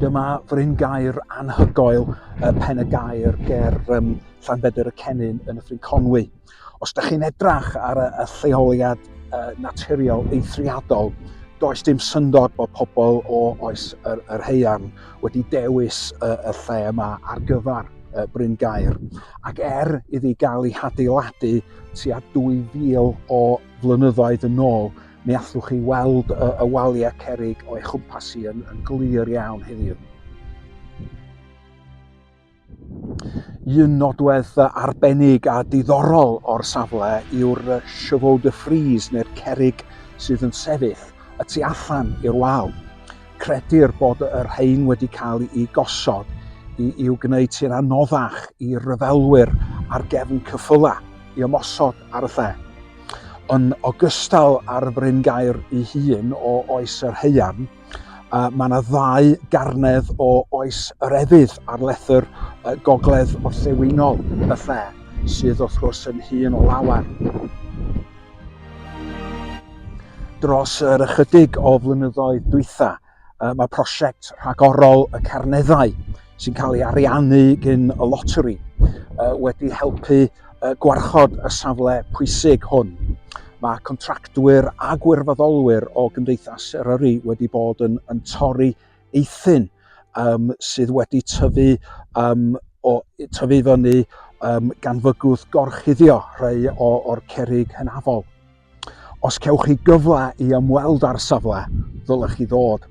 Dyma fryngaer anhygoel uh, Pen y Gaer ger um, Llanbedr y Cennin yn Nyffryn Conwy. Os da chi'n edrach ar y, y lleoliad uh, naturiol eithriadol, does dim syndod bod pobl o oes yr, yr haearn wedi dewis y, y lle yma ar gyfer uh, Bryn Gaer. Ac er iddi gael ei hadeiladu tua 2000 o flynyddoedd yn ôl, mi allwch chi weld y, y waliau cerrig o'i chwmpas hi yn, yn glir iawn heddiw. Un nodwedd arbennig a diddorol o'r safle yw'r chevaux de frise neu'r cerrig sydd yn sefyll y tu allan i'r wal. Credir bod y rhain wedi cael eu gosod i, i'w gwneud hi'n anoddach i ryfelwyr ar gefn cyffyla i ymosod ar y lle. Yn ogystal â'r fryn gaer ei hun o oes yr haearn, Uh, mae yna ddau garnedd o oes yr efydd ar lethr uh, gogledd orllewinol y lle, sydd wrth gwrs yn hŷn o lawer. Dros yr ychydig o flynyddoedd dwytha, uh, mae prosiect rhagorol y Carneddau, sy'n cael ei ariannu gyn y loteri, uh, wedi helpu uh, gwarchod y safle pwysig hwn. Mae contractwyr a gwirfoddolwyr o Gymdeithas Eryri wedi bod yn, yn torri eithin um, sydd wedi tyfu, um, o, tyfu fyny um, gan fygwth gorchuddio rhai o, o'r cerrig hynafol. Os cewch chi gyfle i ymweld â'r safle, ddylech chi ddod.